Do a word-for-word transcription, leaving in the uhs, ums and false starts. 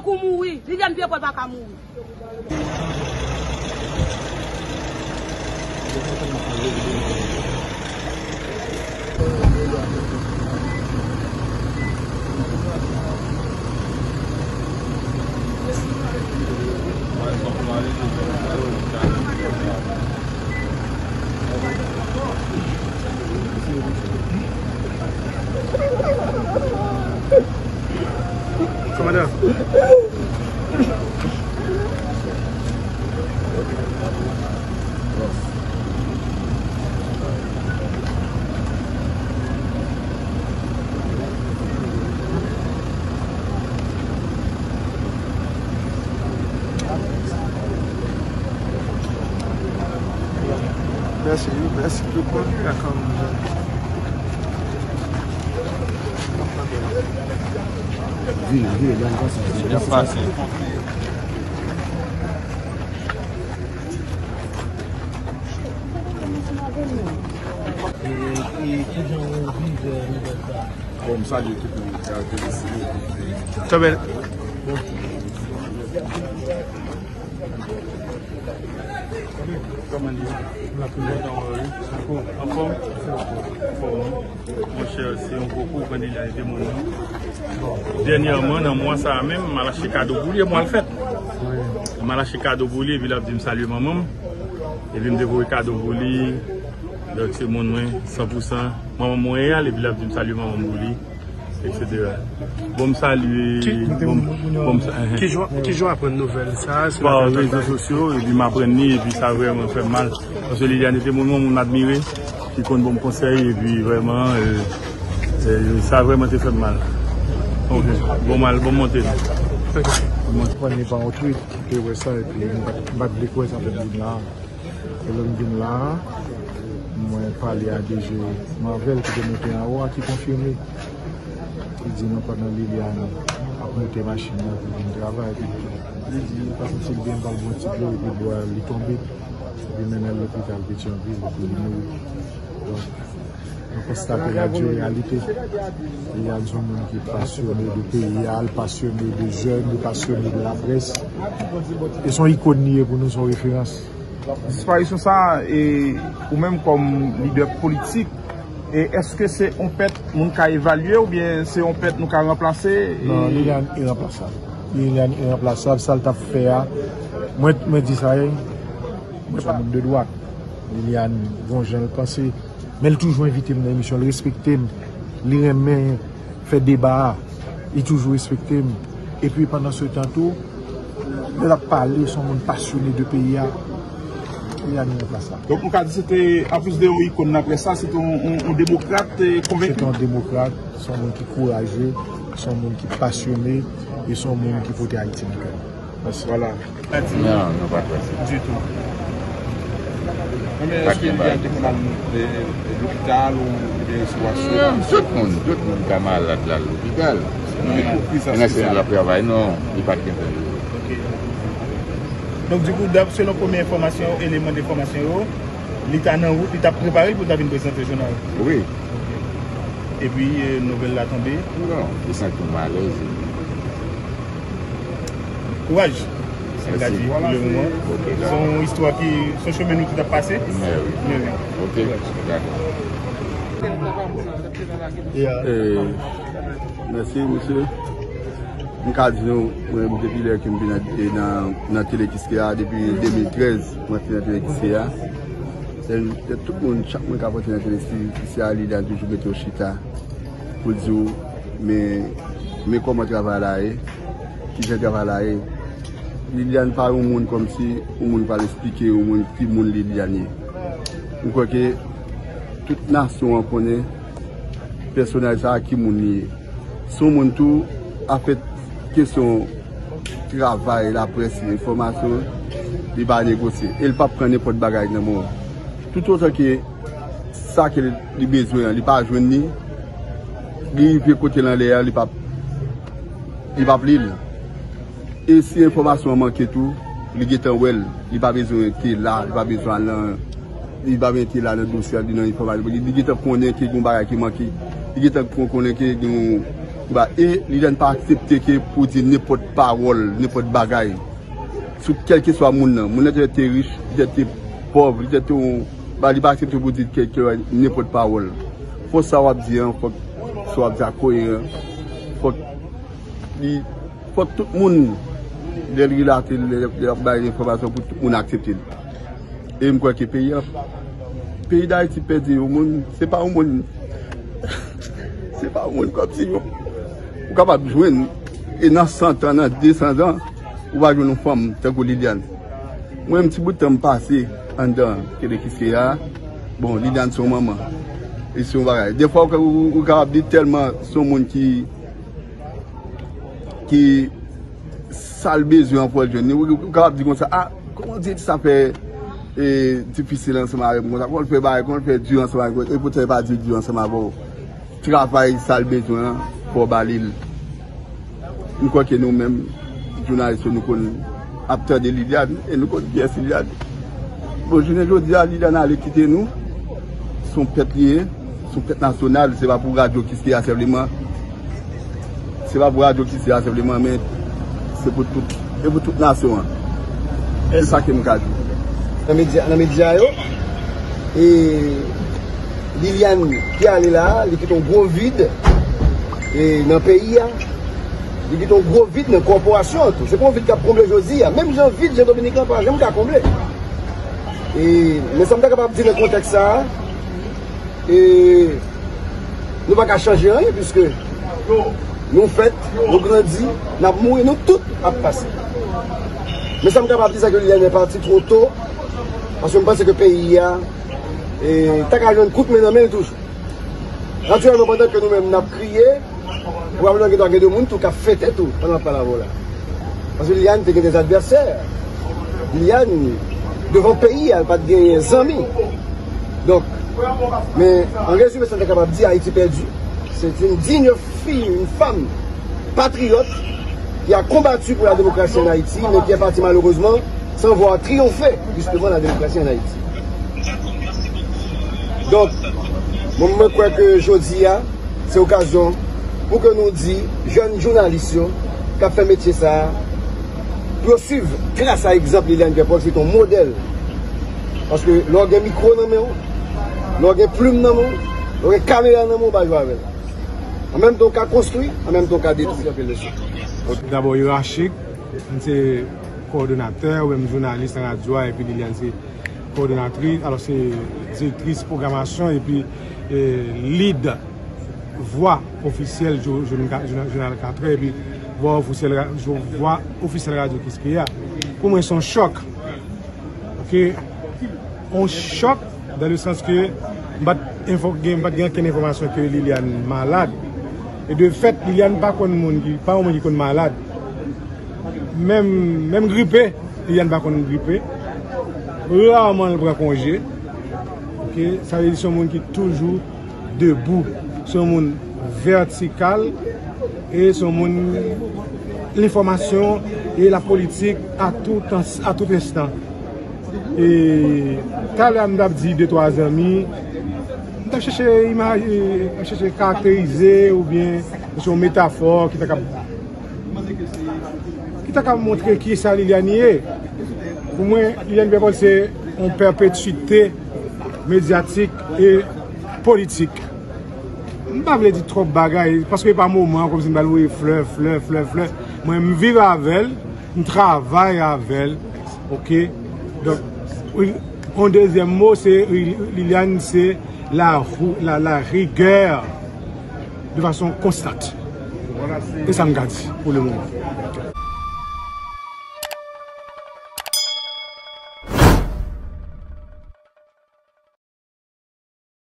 Kou mouri, Liliane Pierrepont pa ka mouri. Kòmandan. Mèsi, mèsi tout moun. Vire, vire, vire, vire. E, e, kijan ou viv, e, nouvèl sa a? Bon, m salye tout moun ki ap vin isi. Trè byen. Kòman li ye? Kontan wè w, wi. Anfòm? Anfòm, wi. Monchè, se yon gwo kou w pran deja, e de moun, non? Dènyèman, nan mwa sa a menm, m al achte kado pou li, e mwa l fèt. M al achte kado pou li, epi l ap di m salye manman m. Epi m te voye kado pou li. Donk, se moun mwen, san pou san. Manman mwen reyèl, epi l ap di m salye manman m pou li, etsetera. Bon, m salye, bon, bon, m sa-, ki jan, ki jan w aprann nouvèl sa a? Pa rezo sosyo, epi m aprann li, epi sa vrèman fè m mal. Paske Liliane te moun mwen, moun m admire, ki konn ban m konsèy, epi vrèman, e, e, sa vrèman te fè m mal. Ok. Bon, m al, bon, m monte. Ok. Mwen pran li pa yon tweet, m te wè sa, epi m pa t, m pa t vle kwè sa fèt vin la. E lè m vin la a, mwen pale a D G Marvel ki te monte anwo a, ki konfime. Li di nou pandan Liliane ap monte machin nan pou vin travay, epi li di li pa santi l byen, l pral bon ti dlo, epi bwa li tonbe. Epi mennen l lopital Petyonvil, epi li mouri. Donk, nou konstate la di reyalite. Liliane se yon moun ki pasyone de peyi a, l pasyone de jèn, li pasyone de laprès. E se yon ikòn li ye pou nou, se yon referans. Disparisyon sa a, e, ou menm kòm lidè politik, e èske se yon pèt moun ka evalye oubyen se yon pèt nou ka ranplase? Non, Liliane iranplasab. Liliane iranplasab, sa l t ap fè a, mwen, mwen di sa, e, mwen se yon moun de dwat. Liliane gon jan l panse, men l toujou envite m nan emisyon, l respekte m, li renmen fè deba a, li toujou respekte m. Epi pandan se tan tou, lè l ap pale, se yon moun pasyone de peyi a, peyi a nou nan plas la. Donk, nou ka di se te, anplis de yon ikòn nan près la, se te yon, yon, yon demokrat, e, konvenki. Se te yon demokrat, se yon moun ki kouraje, se yon moun ki pasyone, e se yon moun ki pote Ayiti nan kè l. Mèsi. Vwala. Non, nou pa t wè sa ditou. Men èske li te konn al, e, e, lopital oubyen resevwa swen? Non, tout moun, tout moun ka malad la lopital. Men nan sèl l ap travay, non, li pa t gen tan. Ok. Donk, dikou, dap-, selon premye enfòmasyon yo, eleman de enfòmasyon yo, li ta nan wout, li t ap prepare l pou l ta vin prezante jounal. Wi. Epi, e, nouvèl la tonbe. Non, li santi l alèz. Kouraj. Sa m ka di pou le moman. Ok. Se yon istwa ki, se yon chemen nou tout ap pase. Men wi. Men wi. Ok. Kouraj. Dakò. E, mèsi, mesye. M ka di nou, mwen, depi lè ke m vin nan, nan, nan Tele Kiskeya, depi de mil trèz, mwen te nan Tele Kiskeya. Se, se tout moun, chak moun k ap antre nan Tele Kiskeya, Liliane toujou mete yo chita pou di w, men, men kòman travay la ye, kijan travay la ye. Liliane pa yon moun kòmsi yon moun pral esplike yon moun ki moun Liliane ye. M kwè ke tout nasyon an konnen pèsonaj sa a ki moun li ye. Se yon moun tou, afè kesyon travay, laprès, enfòmasyon, li pa negosye. E l p ap pran nenpòt bagay nan men w. Toutotan ke sa ke li bezwen an, li pa jwenn li, li rive kote l anlè a, li p ap, li p ap li l. E si enfòmasyon an manke tou, li gentan wè l. Li pa bezwen te la, li pa bezwen al nan, li pa bezwen te la nan dosye a, li nan enfòmasyon. Li, li gentan konnen ke gen yon bagay ki manke. Li gentan kon-, konnen ke gen yon Ba, e Liliane pa aksepte ke pou di nenpòt pawòl, nenpòt bagay sou kèlkeswa moun nan. Moun nan te, te rich, li te, te pòv, li te, te yon, ba, li pa aksepte pou di kèlke, nenpòt pawòl. Fò sa w ap di an, fòk sa w ap di a koeran. Fòk li, fòk tout moun, lè l relate, lè, lè l ap bay enfòmasyon pou tout moun aksepte l. E m kwè ke peyi an, peyi Dayiti pèdi yon moun, se pa yon moun, se pa yon moun kòmsi yon, ou kapab jwenn, e nan san tan, nan de san zan, ou pa jwenn yon fanm tankou Liliane. Mwen menm, ti bout tan m pase anndan Kelekiske a, bon, Liliane se yon manman. E se yon bagay. Defwa, ou, ou, ou kapab di tèlman se yon moun ki, ki sa l bezwen an pou l jwenn li. Ou, ou kapab di konsa, a, kòman w di sa fè, e, difisil ansanm avè m konsa? Kòman l fè bagay, kòman l fè di ansanm avè m konsa? E poutan e pa di di ansanm avè w. Travay sa l bezwen an, fò w ba li l. M kwè ke nou menm, jounalis yo, nou konn ap tande Liliane, e nou konn kiyès Liliane. Bon, jounen jodi a, Liliane ale kite nou. Se yon pèt li ye, se yon pèt nasyonal, se pa pou radyo Kiskeya senpleman. Se pa pou radyo Kiskeya senpleman, men se pou tout, se pou tout nasyon an. Se sa ke m ka di. Nan medya, nan medya yo, e Liliane ki ale la, li kite yon gwo vid, e nan peyi a. Li kite yon gwo vid nan kòporasyon an tou. Se pa yon vid k ap konble jodi a. Menm jan vid Jan Dominik lan pa janm ka konble. E, men sa m ta kapab di nan kontèks sa a, e, nou pa ka chanje anyen, piske nou fèt, nou grandi, n ap mouri, nou tout ap pase. Men sa m kapab di, se ke Liliane pati twò to, paske m panse ke peyi a, e, ta ka jwenn kout men nan men l toujou. Natirèlman, pandan ke nou menm n ap kriye, pwobablman gen dwa gen de moun tou k ap fete tou pandan n ap pale avè w la. Paske Liliane te gen de advèsè. Liliane, devan peyi a, li pa t genyen zanmi. Donk, men, an rezime, sa n ta kapab di, Ayiti pèdi. C'est une digne fille, une femme patriote qui a combattu pour la démocratie en Haïti, mais qui est partie malheureusement sans voir triompher justement la démocratie en Haïti. Donk, mwen, mwen kwè ke jodi a, se okazyon pou ke nou di jèn jounalis yo k ap fè metye sa a, pou yo swiv tras a egzanp Liliane Pierre-Paul, se yon modèl. Paske lè w gen mikwo nan men w, lè w gen plim nan men w, lè w gen kamera nan men w, w pa jwe avè l. An menm tan w ka konstwi, an menm tan w ka detwi. Anpil leson. Dabò, Irachik, m se kowòdonatè, ou menm jounalis nan radyo a, epi Liliane se kowòdonatris, alò se direktris pwogramasyon epi, e, lid vwa ofisyèl jou-, jounal, jounal, jounal katrè epi vwa ofisyèl ra-, jou-, vwa ofisyèl radyo Kiskeya. Pou mwen, se yon chòk. Oke? Yon chòk, dans le sens ke m pa t enfò-, gen, m pa t gen okenn enfòmasyon ke Liliane malad. E de fèt, Liliane pa konn moun ki, pa yon moun ki konn malad. Menm, menm gripe, Liliane pa konn gripe. Raman l pran konje. Oke, sa vle di se yon moun ki toujou debou. Se yon moun vètikal e se yon moun lenfòmasyon e la politik a tout ins-, a tout enstan. E talè a m t ap di de twa zanmi, m t ap chèche imaje, m chèche karakterize oubyen se yon metafò ki ta kab ki ta ka montre kisa Liliane ye. Pou mwen, Liliane Pierre-Paul se yon pèpetwite medyatik e politik. M pa vle di twòp bagay, paske e pa moman an, kòmsi m pral voye flè, flè, flè, flè. Mwen, m viv avè l, m travay avè l, oke? Donk, wi, yon dezyèm mo, se Li-, Liliane, se la rou-, la, la rigueur de façon constante. E sa m ka di pou le moman.